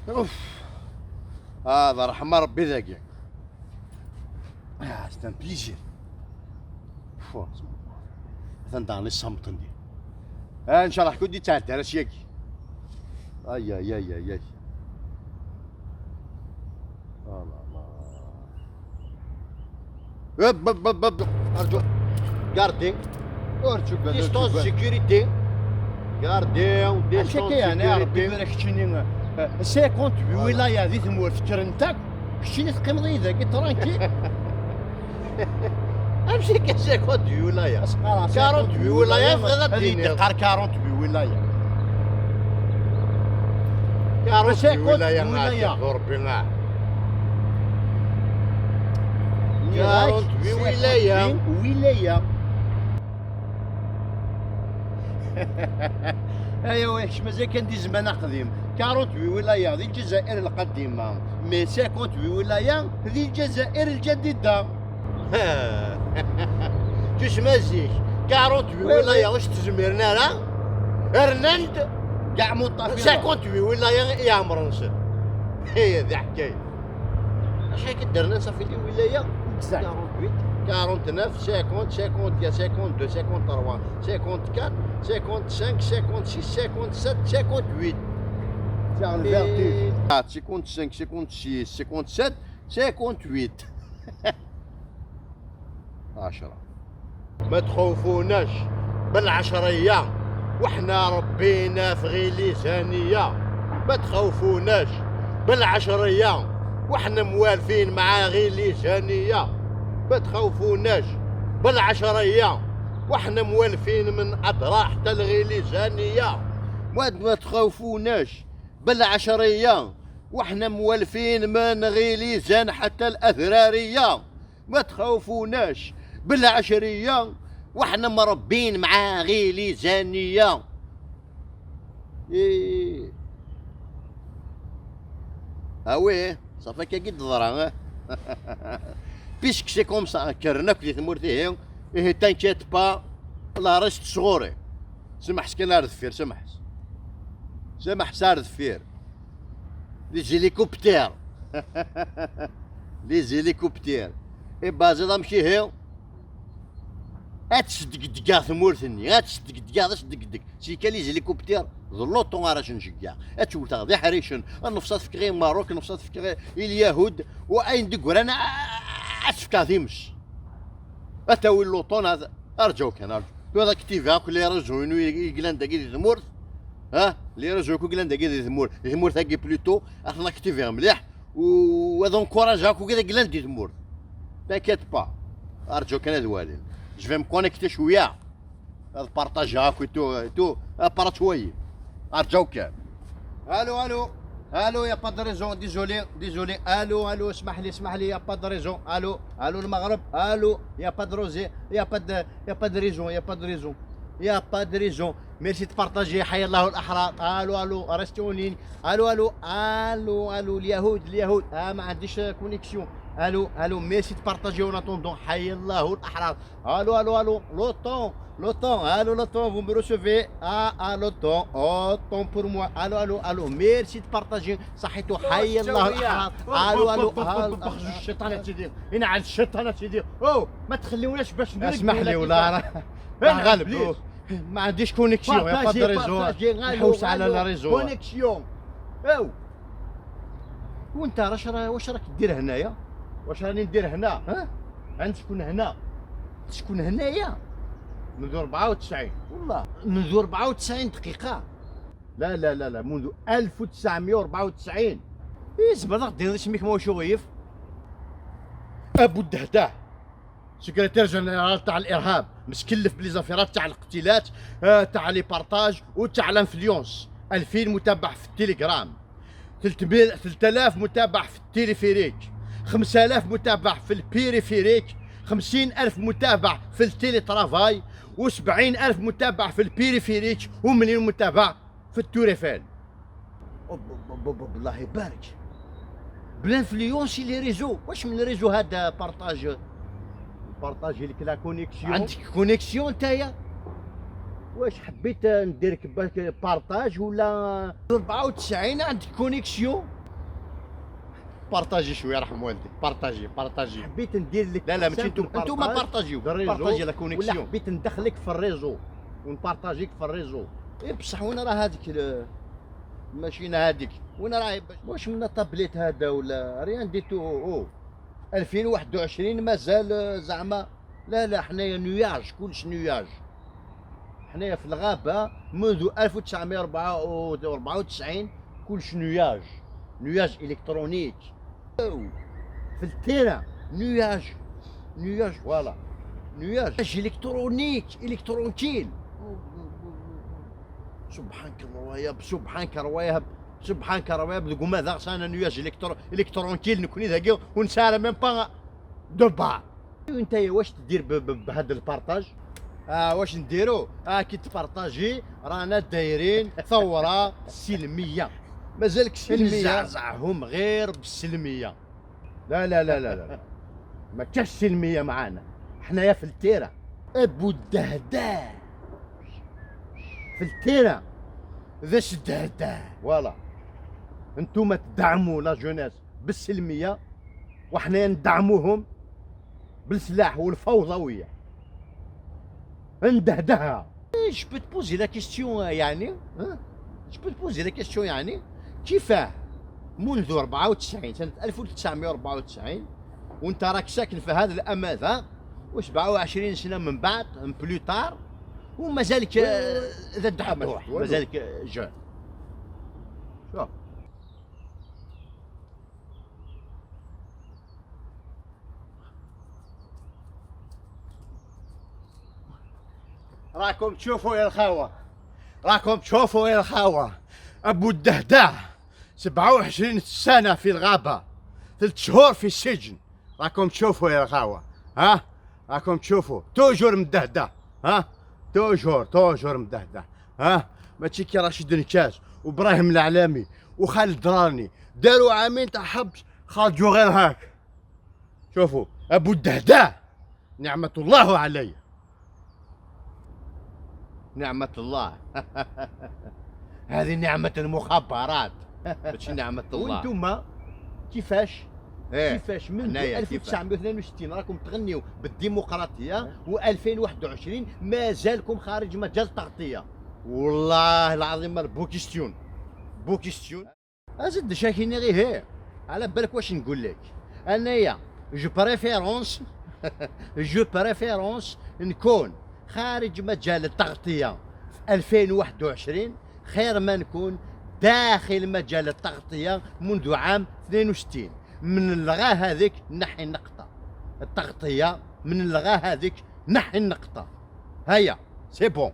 اوف، هذا رحمة ربي ذاكي. اه c'est un plaisir. مثلا الصمت ان شاء الله كودي تعدى على شياكي. اي اي اي اي اي، الله الله، اب اب اب اب، ارجو gardez distance sécurité، gardez distance يعني sécurité. كتشيني 58 ولاية ذي ثمورت كرنتاك، كتشيني تقيم ذاك tranquille. امشي كا 58 ولايه، 48 ولاية في غدا. هذه دقار 48 ولايه. 48 ولاية. ولاية. ربي معاه، 48 ولاية. ولايه. ايوا واش مازال كان دي زمان قديم؟ 48 ولاية ذي الجزائر القديمه، mais 58 ولاية ذي الجزائر الجديده. جوش مازيك 48 ولاية واش تزميرنا راه رنند كاع مطافي. 58 ولاية يا عمرنسن، هي ذي حكاية. شحال كدرنا صافي les ولايه؟ 48، 49، 50، 51، 52، 53، 54، 55، 56، 57، 58. تاع ال vertige. 55، 56، 57، 58، 10. ما تخوفوناش بالعشرية وحنا ربينا في غليزانية. ما تخوفوناش بالعشرية وحنا موالفين مع غليزانية. ما تخوفوناش بالعشرية وحنا موالفين من أدرار حتى الغليزانية. ما تخوفوناش بالعشرية وحنا موالفين من غليزان حتى الأثرارية. ما تخوفوناش بالعشرية وحنا مربين مع غليزانية. إيه ah oui، صافي كي قد ضرا puisque c'est comme ça كرنا كلي ثمورتي. إيه t'inquiète pas، لا رشت صغوري. سمح سكن دفير، سمح سمح سار دفير. les hélicoptères، les hélicoptères اي بازي مشي هي اتسدقدقا ثمورتني، اتسدقدقا تسدقدق سي كان les hélicoptères ذ l'OTAN راش نشجع اتوتا ذي حريشن النفصات في غير ماروك، نفصات في غير اليهود واين دقرانا اسفكا ثيمش اتاوي l'OTAN. هذا ارجو كان ارجو هذاك تيفا كل réseaux ينو يقلان داكي ثمورت، ها les réseaux كو قلان داكي ثمورت، ثمورت هاكي plutôt اثنا activé مليح وهذا encourage هاكو كذا قلان دي ثمورت. t'inquiète pas، ارجو كان ذوالين je vais me connecter شويه هذا partage هاكو tout tout بارا شويه. ارجو كان allô allô allô، y a pas de réseau، désolé désolé، allô allô، اسمح لي اسمح لي، y a pas de réseau، allô allô المغرب، allô، y a pas de réseau، y a pas de réseau، y a pas de réseau، y a pas de réseau. merci de partager. حيا الله الاحرار. allô allô، restez en ligne. allô allô allô allô، اليهود اليهود، ما عنديش connexion. allô allô، merci de partager en attendant. حيا الله الاحرار. allô allô allô، l'OTAN l'OTAN، allô l'OTAN، vous me recevez؟ اه اه l'OTAN، autant pour moi. allô allô allô، merci de partager. صحيتو. حي الله الاحرار. allô allو الو. خرجوا الشيطان سيدي، ينعل الشيطان سيدي. او ما تخليوناش باش نرقدوا. اسمح لي ولا راه غالب ما عنديش connexion، y a pas de réseau، نحوس على la réseau connexion او. وانت واش راك دير هنايا؟ واش راني ندير هنا؟ ها؟ عند شكون هنا؟ تكون هنايا منذ 94. والله منذ 94 دقيقة؟ لا لا لا لا، منذ 1994. ايه زبر دير اسمك موشو غيف. ابو الدهداه، secrétaire général تاع الارهاب، مسكلف ب les affaires تاع الاقتلات، تاع les partages وتاع l'influence. 2000 متابع في التليجرام، 300 3000 متابع في التليفيريك، 5000 متابع في ال périphérique، 50000 متابع في ال télétravail، و70000 متابع في ال périphérique، ومليون متابع في ال tour Eiffel. الله يبارك ب l'influence les réseaux. واش من réseau هذا؟ partage partager لك la connexion. عندك connexion نتايا؟ واش حبيت نديرك partage ولا 94 عندك connexion؟ partagez شويه، يرحم والديك، partagez partagez. حبيت ندير لك لا لا، ماشي انتم، انتم partagez partagez la connexion. ولا حبيت ندخلك في ال réseau ون partager ك في ال réseau؟ اي بصح وين راه هذيك ال machine هذيك؟ وين راهي؟ واش من تابليت هذا ولا rien du tout؟ او 2021 مازال زعما. لا لا، حنايا nuage، كلش nuage. حنايا في الغابة منذ 1994، كلش nuage، nuage électronique في ال terrain، nuage nuage، voilà، nuage électronique électronique. سبحانك الروايب، سبحانك الروايب، سبحانك الروايب. ذوك ماذا غسانا nuage électronique نكوني ذاكي ونسالة même pas deux pas. وانت واش تدير بهذا ال partage؟ واش نديرو؟ كي ت partager رانا دايرين ثورة سلميه، مازالك سلميه. نزعزعهم غير بالسلميه. لا لا لا لا لا، ما كاش سلمية معانا، حنايا في ال terrain. ابو الدهداه في ال terrain ذاش الدهداه. voilà، انتوما تدعموا la jeunesse بالسلميه وحنا ندعموهم بالسلاح والفوضويه. ندهدها. je peux te poser la question يعني، je peux te poser la question يعني، كيفاه منذ 94، سنة 1994، وانت راك ساكن في هذا الأماذة و 27 سنة من بعد plus tard ومازالك ذا الدحدوح، مازالك jeune. شوف، راكم تشوفوا يا الخاوة، راكم تشوفوا يا الخاوة، أبو الدهداه 27 سنة في الغابة، 3 شهور في السجن. راكم تشوفوا يا الخاوة، ها راكم تشوفوا، toujours مدهده، ها toujours toujours مدهده. ها ماشي كي رشيد نكاز وابراهيم العلامي وخالد دراني، داروا عامين تاع حبس، خرجوا غير هاك. شوفوا ابو الدهداه، نعمة الله عليه، نعمة الله. هذه نعمة المخابرات ماشي نعمة الله. وانتم كيفاش إيه؟ كيفاش منذ 1962 راكم تغنيوا بالديمقراطية و2021 مازالكم خارج مجال التغطية؟ والله العظيم bonne question، bonne question. ازيد شاكيني غير هي. على بالك واش نقول لك؟ انايا je préférence je préférence نكون خارج مجال التغطية في 2021 خير ما نكون داخل مجال التغطية منذ عام 62. من اللغة هذيك نحي النقطة، التغطية من اللغة هذيك نحي النقطة. هيا c'est bon.